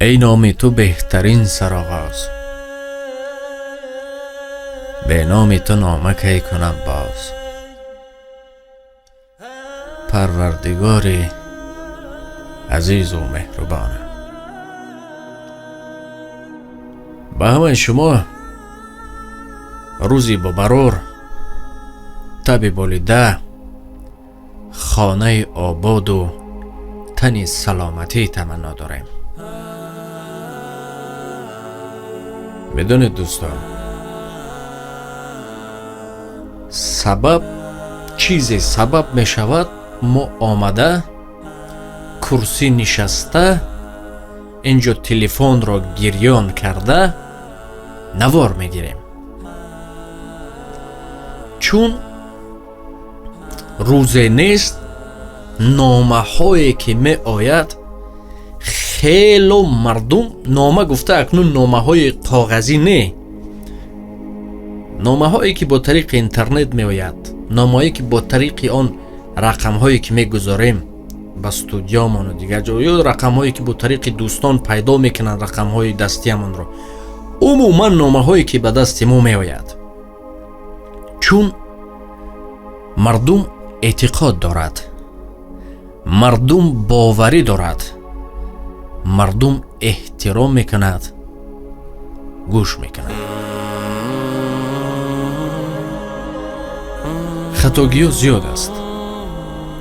Эй номи ту беҳтарин сароғоз, бе номи ту нома кай кунам боз. Парвардигори азизу меҳрубонам, ба ҳамаи шумо рӯзи бобарор, таби болида, хонаи ободу тани саломатӣ таманно дорем. Медонед дӯстон, сабаб чизе сабаб мешавад мо омада курсӣ нишаста инҷо телефонро гирён карда навор мегирем, чун рӯзе нест номаҳое ки меояд. Хело мардум нома гуфта, акнун номаҳои коғазӣ не, номаҳое ки бо тариқи интернет меояд, номаҳое ки бо тариқи он рақамҳое ки мегузорем ба студиямону дигар ҷо, ё рақамҳое ки бо тариқи дӯстон пайдо мекунанд рақамҳои дастиямонро, умуман номаҳое ки ба дасти мо меояд, чун мардум эътиқод дорад, мардум боварӣ дорад, мардум эҳтиром мекунад, гӯш мекунад. Хатогиҳо зиёд аст,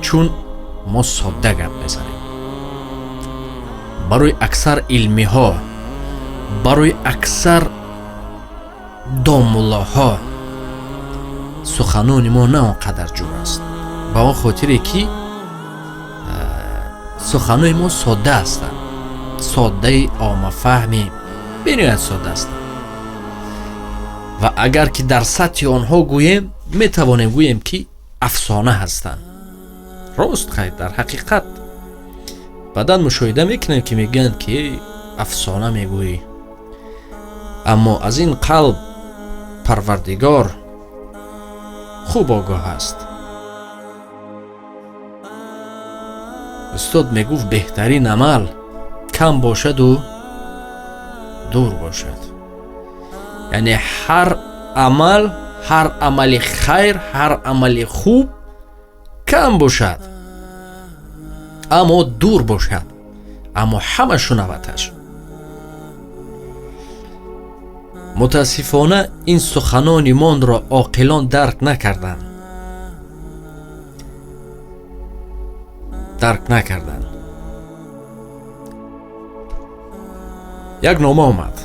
чун мо содда гап мезанем. Барои аксар илмиҳо, барои аксар домуллоҳо суханони мо на он қадар ҷур аст, ба он хотире ки суханои мо содда ҳастанд, соддаи оммафаҳми бениҳоят содда ҳастанд. Ва агар ки дар сатҳи онҳо гӯем, метавонем гӯем ки афсона ҳастанд. Рост, хайр, дар ҳақиқат баъдан мушоҳида мекунем ки мегӯянд ки афсона мегӯӣ, аммо аз ин қалб Парвардигор хуб огоҳ аст. Устод мегуфт, беҳтарин амал кам бошаду дур бошад. Яъне ҳар амал, ҳар амали хайр, ҳар амали хуб кам бошад, аммо дур бошад, аммо ҳама шунаваташ. Мутаассифона ин суханони монро оқилон дарк накарданд, дарк накарданд. Як нома омад,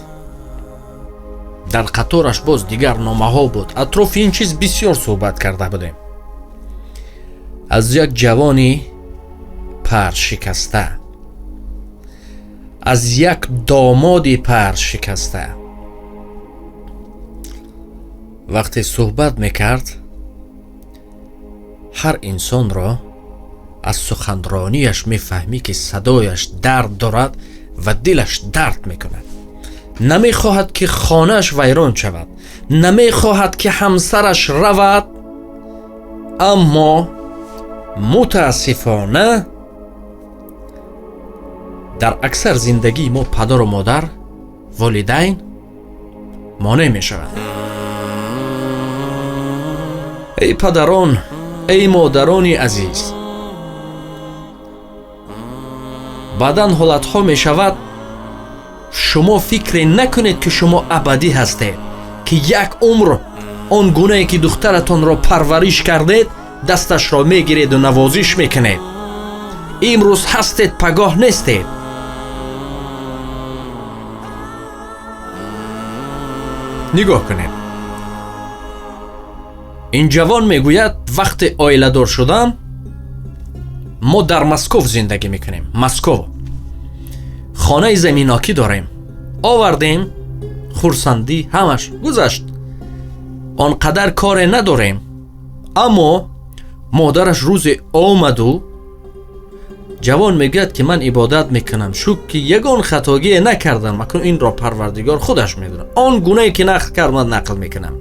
дар қатораш боз дигар номаҳо буд. Атрофи ин чиз бисёр суҳбат карда будем. Аз як ҷавони паршикаста, аз як домоди паршикаста. Вақте суҳбат мекард, ҳар инсонро аз суханронияш мефаҳмӣ ки садояш дард дорад ва дилаш дард мекунад. Намехоҳад ки хонааш вайрон шавад, намехоҳад ки ҳамсараш равад, аммо мутаассифона дар аксар зиндагии мо падару модар, волидайн монеъ мешаванд. Эй падарон, эй модарони азиз, баъдан ҳолатҳо мешавад, шумо фикре накунед ки шумо абадӣ ҳастед, ки як умр он гунае ки духтаратонро парвариш кардед, дасташро мегиреду навозиш мекунед. Имрӯз ҳастед, пагоҳ нестед. Нигоҳ кунед, ин ҷавон мегӯяд, вақте оиладор шудам, мо дар Москов зиндагӣ мекунем. Москов хонаи заминокӣ дорем, овардем, хурсандӣ ҳамаш гузашт, он қадар коре надорем. Аммо модараш рӯзе омаду ҷавон мегӯяд ки ман ибодат мекунам, шукр ки ягон хатогие накардам, акнун инро Парвардигор худаш медонад, он гунае ки нақл кард ман нақл мекунам.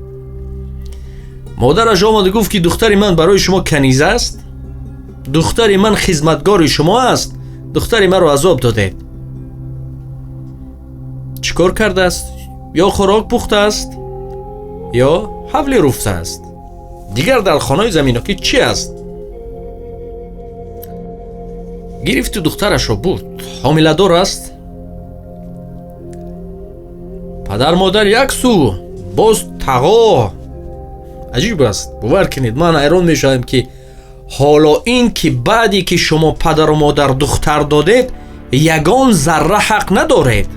Модараш омаду гуфт ки духтари ман барои шумо каниза аст, духтари ман хизматгори шумо аст, духтари маро азоб додед. Чӣ кор кардааст? Ё хӯрок пухтааст, ё ҳавлӣ руфтааст. Дигар дар хонаи заминокӣ чӣ аст? Гирифту духтарашро бурд. Ҳомиладор аст. Падар модар як сӯ, боз тағо. Аҷиб аст, бовар кунед, ман ҳайрон мешавам, ки ҳоло ин ки баъде ки шумо падару модар духтар додед, ягон зарра ҳақ надоред.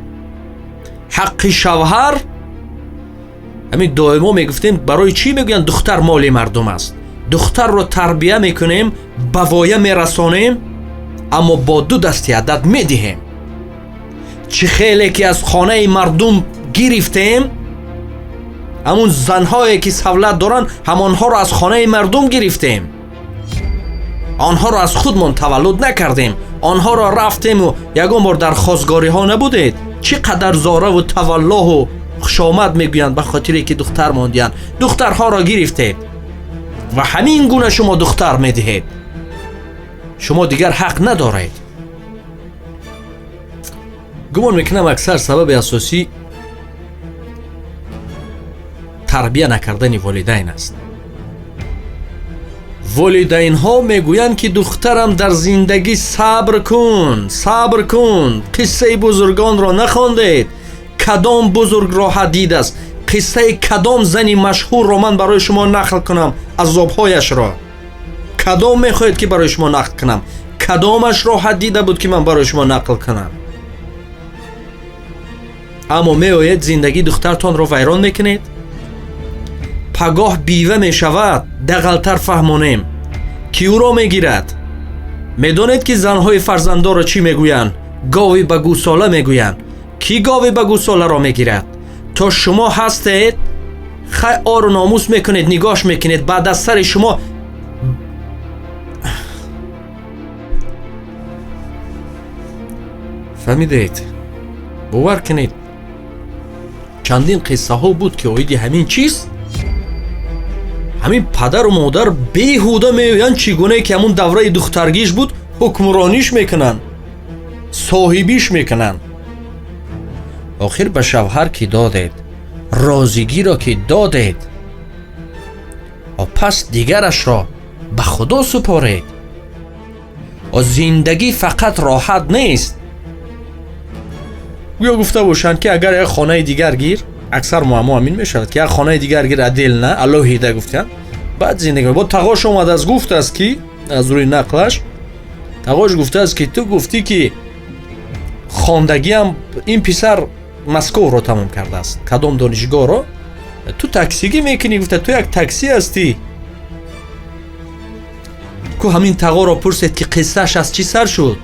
Ҳаққи шавҳар, ҳамин доимо мегуфтем, барои чӣ мегӯянд духтар моли мардум аст? Духтарро тарбия мекунем, ба воя мерасонем, аммо бо ду дасти адад медиҳем. Чӣ хеле ки аз хонаи мардум гирифтем, ҳамун занҳое ки савлат доранд, ҳамонҳоро аз хонаи мардум гирифтем. Онҳоро аз худмон таваллуд накардем. Онҳоро рафтему ягон бор дар хосгориҳо набудед. Чӣ қадар зораву таваллоҳу хушомад мегӯянд ба хотире ки духтар мондиянд. Духтарҳоро гирифтед ва ҳамин гуна шумо духтар медиҳед. Шумо дигар ҳақ надоред. Гумон мекунам, аксар сабаби асосӣ тарбия накардани волидайн аст. Волидайнҳо мегӯянд, ки духтарам, дар зиндагӣ сабр кун, сабр кун. Қиссаи бузургонро нахондед? Кадом бузург роҳат дидааст? Қиссаи кадом зани машҳурро ман барои шумо нақл кунам? Азобҳояшро кадом мехоҳед, ки барои шумо нақл кунам? Кадомаш роҳат дида буд, ки ман барои шумо нақл кунам? Аммо меоед, зиндагии духтартонро вайрон мекунед. Пагоҳ бива мешавад, дағалтар фаҳмонем, ки ӯро мегирад. Медонед, ки занҳои фарзандорро чӣ мегӯянд? Гови ба гӯсола мегӯянд. Кӣ гови ба гӯсоларо мегирад? То шумо ҳастед, хай ору номус мекунед, нигоҳш мекунед, баъд аз сари шумо фаҳмидед. Бовар кунед, чандин қиссаҳо буд, ки оиди ҳамин чиз ҳамин падару модар беҳуда меоянд, чӣ гунае ки ҳамун давраи духтаргиш буд, ҳукмрониш мекунанд, соҳибиш мекунанд. Охир ба шавҳар ки додед, розигиро ки додед, пас дигарашро ба Худо супоред. Зиндагӣ фақат роҳат нест. Гӯё гуфта бошанд, ки агар як хонаи дигар гир, аксар муаммо ҳамин мешавад, ки як хонаи дигар гир, отдельно, алоҳида гуфтанд, баъд зиндагӣ. Бо тағош омадааст, гуфтааст, ки аз рӯи нақлаш тағош гуфтааст, ки ту гуфтӣ, ки хондагиам ин писар Московро тамом кардааст, кадом донишгоҳро, ту таксигӣ мекунӣ, гуфта, ту як такси ҳастӣ. Ку ҳамин тағоро пурсед, ки қиссааш аз чӣ сар шуд.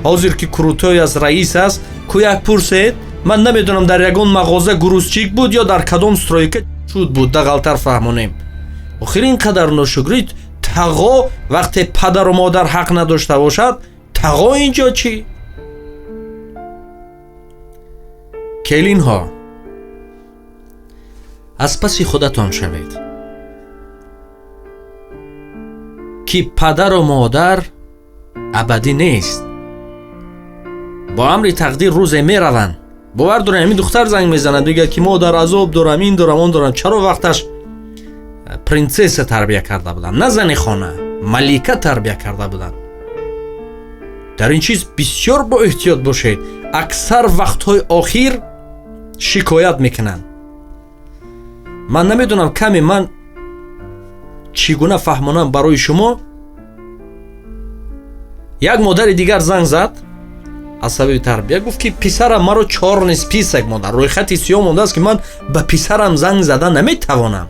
Ҳозир ки крутой аст, раис аст, ку як пурсед. Ман намедонам, дар ягон мағоза грузчик буд ё дар кадом стройка шуд буд, дағалтар фаҳмонем. Охир ин қадар ношукрӣ. Тағо вақте падару модар ҳақ надошта бошад, тағо инҷо чӣ? Келинҳо, аз паси худатон шавед, ки падару модар абадӣ нест. Бо амри тақдир рӯзе мераванд. Бовар дорем, ҳамин духтар занг мезанад, мегӯяд, ки модар, азоб дорам, ин дорам, он дорам. Чаро вақташ принсесса тарбия карда буданд, на зани хона, малика тарбия карда буданд. Дар ин чиз бисёр бо эҳтиёт бошед. Аксар вақтҳои охир шикоят мекунанд. Ман намедонам, каме ман чӣ гуна фаҳмонам барои шумо. Як модари дигар занг зад аз сабаби тарбия, гуфт, ки писарам маро чёрный список монда, рӯйхати сиёҳ мондааст, ки ман ба писарам занг зада наметавонам.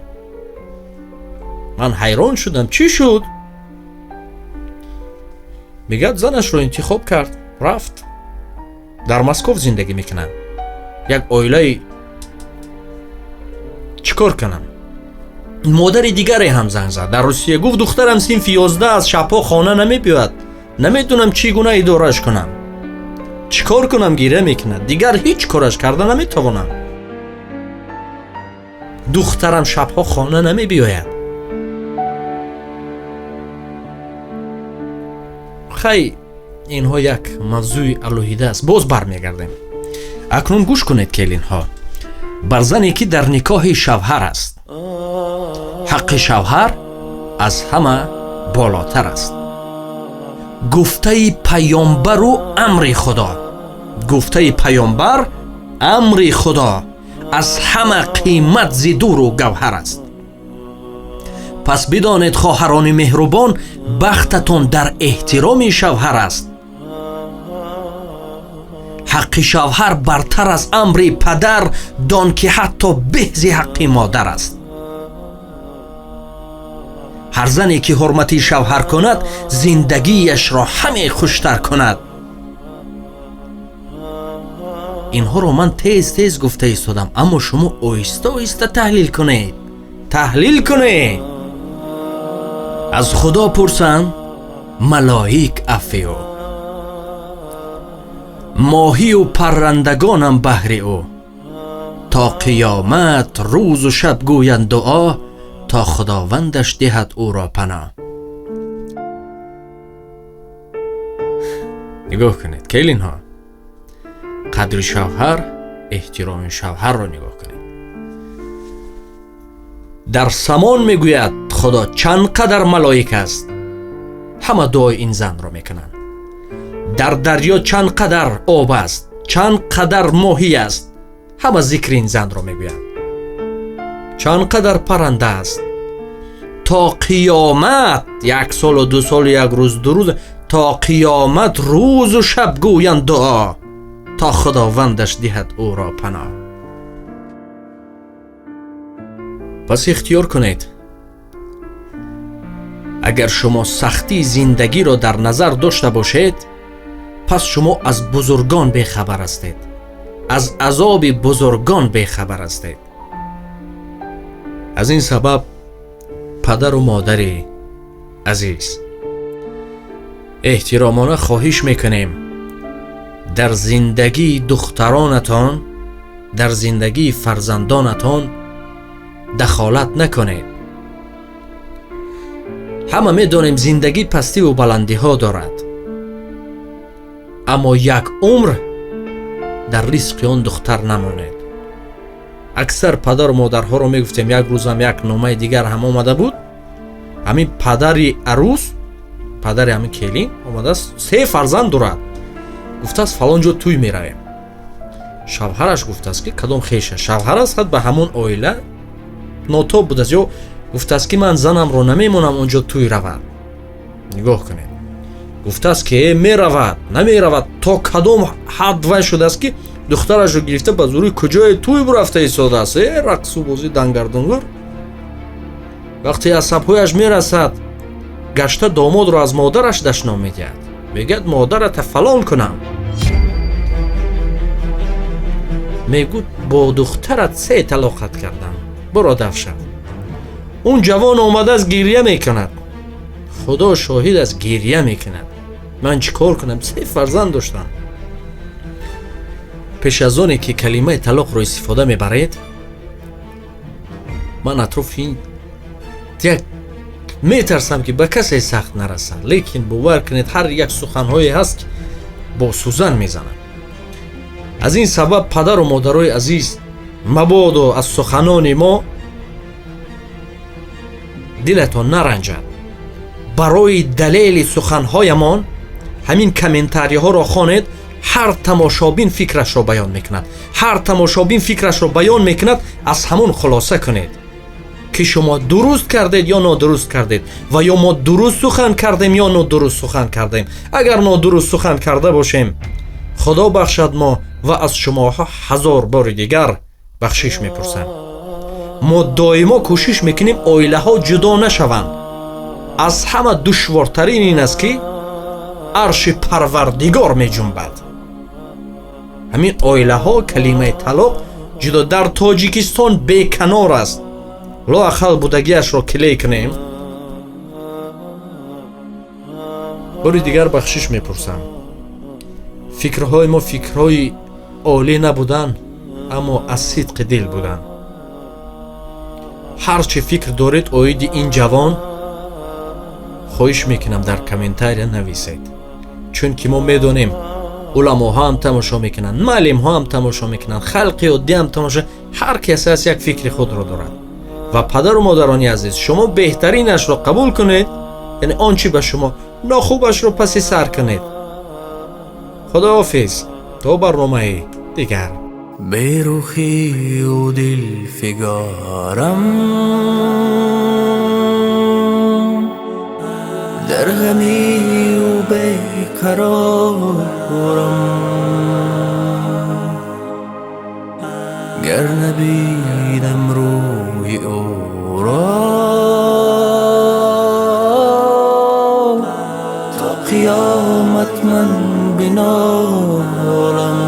Ман ҳайрон шудам, чӣ шуд? Мегӯяд, занашро интихоб кард, рафт, дар Москов зиндагӣ мекунад, як оилаи. Чӣ кор кунам? Модари дигаре ҳам занг зад дар Русия, гуфт, духтарам синфи 11 аз шабҳо хона намебиёяд, намедонам чӣ гуна идорааш кунам, чӣ кор кунам, гиря мекунад, дигар ҳеҷ кораш карда наметавонам, духтарам шабҳо хона намебиёяд. Хай, инҳо як мавзӯи алоҳида аст, боз бармегардем. Акнун гӯш кунед, келинҳо, бар зане ки дар никоҳи шавҳар аст, ҳаққи шавҳар аз ҳама болотар аст. Гуфтаи паёмбару амри Худо, гуфтаи паёмбар амри Худо аз ҳама қимат зи дуру гавҳар аст. Пас бидонед, хоҳарони меҳрубон, бахтатон дар эҳтироми шавҳар аст. Ҳаққи шавҳар бартар аз амри падар, дон ки ҳатто беҳ зи ҳаққи модар аст. Ҳар зане ки ҳурмати шавҳар кунад, зиндагиашро ҳаме хуштар кунад. Инҳоро ман тез-тез гуфта истодам, аммо шумо оҳиста-оҳиста таҳлил кунед, таҳлил кунед. Аз Худо пурсанд, малоик афви ӯ, моҳию паррандагонам баҳри ӯ. То қиёмат рӯзу шаб гӯянд дуо, то Худовандаш диҳад ӯро паноҳ. Нигоҳ кунед, келинҳо, қадри шавҳар, эҳтироми шавҳарро нигоҳ кунед. Дар самон мегӯяд Худо чанд қадар малоик аст, ҳама дуои ин занро мекунанд. Дар дарё чанд қадар об аст, чанд қадар моҳӣ аст, ҳама зикри ин занро мегӯянд. Чанд қадар парранда аст. То қиёмат, як солу ду сол, як рӯз, ду рӯз, то қиёмат рӯзу шаб гӯянд дуо, то Худовандаш диҳад ӯро паноҳ. Пас ихтиёр кунед. Агар шумо сахтии зиндагиро дар назар дошта бошед, пас шумо аз бузургон бехабар ҳастед, аз азоби бузургон бехабар ҳастед. Аз ин сабаб падару модари азиз, эҳтиромона хоҳиш мекунем, дар зиндагии духтаронатон, дар зиндагии фарзандонатон дахолат накунед. Ҳама медонем зиндагӣ пастиву баландиҳо дорад, аммо як умр дар ризқи он духтар намонед. Аксар падару модарҳоро мегуфтем, як рӯзам як номаи дигар ҳам омада буд. Ҳамин падари арӯс, падари ҳамин келин омадааст, се фарзанд дорад. Гуфтааст фалон ҷо тӯй меравем. Шавҳараш гуфтааст ки кадом хеша шавҳар аст, ба ҳамон оила нотоб будааст, ё гуфтааст ки ман занамро намемонам онҷо тӯй равад. Нигоҳ кунед, гуфтааст ки меравад, намеравад, то кадом ҳад вай шудааст ки духтарашро гирифта ба зӯри куҷое тӯй бурафта истодааст. Рақсу бозӣ, дангардунгур. Вақте асабҳояш мерасад, гашта домодро аз модараш дашном медиҳад, мегӯяд модарата фалон кунам. Мегӯд бо духтарат се талоқат кардам, буро дафшав. Он ҷавон омадааст, гирья мекунад. Худо шоҳид аст, гирья мекунад. Ман чӣ кор кунам? Се фарзанд доштам. Пеш аз оне ки калимаи талоқро истифода мебаред, ман атрофи ин як метарсам ки ба касе сахт нарасад, лекин бовар кунед, ҳар як суханҳое ҳаст ки бо сӯзан мезанад. Аз ин сабаб падару модарои азиз, мабодо аз суханони мо дилатон наранҷад. Барои далели суханҳоямон ҳамин комментариҳоро хонед. Ҳар тамошобин фикрашро баён мекунад, ҳар тамошобин фикрашро баён мекунад. Аз ҳамон хулоса кунед ки шумо дуруст кардед ё нодуруст кардед, ва ё мо дуруст сухан кардем ё нодуруст сухан кардем. Агар нодуруст сухан карда бошем, Худо бахшад мо ва аз шумоҳо ҳазор бори дигар бахшиш мепурсам. Мо доимо кӯшиш мекунем оилаҳо ҷудо нашаванд. Аз ҳама душвортарин ин аст ки арши Парвардигор меҷунбад. Ҳамин оилаҳо калимаи талоқ ҷудо дар Тоҷикистон беканор аст. Лоақал будагиашро килей кунем. Бори дигар бахшиш мепурсам. Фикрҳои мо фикрҳои олӣ набуданд, аммо аз сидқи дил буданд. Ҳар чӣ фикр доред оиди ин ҷавон, хоҳиш мекунам дар комментария нависед, чунки мо медонем Уламоҳо ҳам тамошо мекунанд, муаллимҳо ҳам тамошо мекунанд, халқи оддӣ ҳам тамошо. Ҳар кас аст, як фикри худро дорад. Ва падару модарони азиз, шумо беҳтаринашро қабул кунед, яъне он чӣ ба шумо, нохубашро паси сар кунед. Худоҳофиз, то барномаи дигар. Берухию дилфигарам, дар ғамию беқарорам, гар набинам рӯи ӯро, то қиёмат ман бинолам.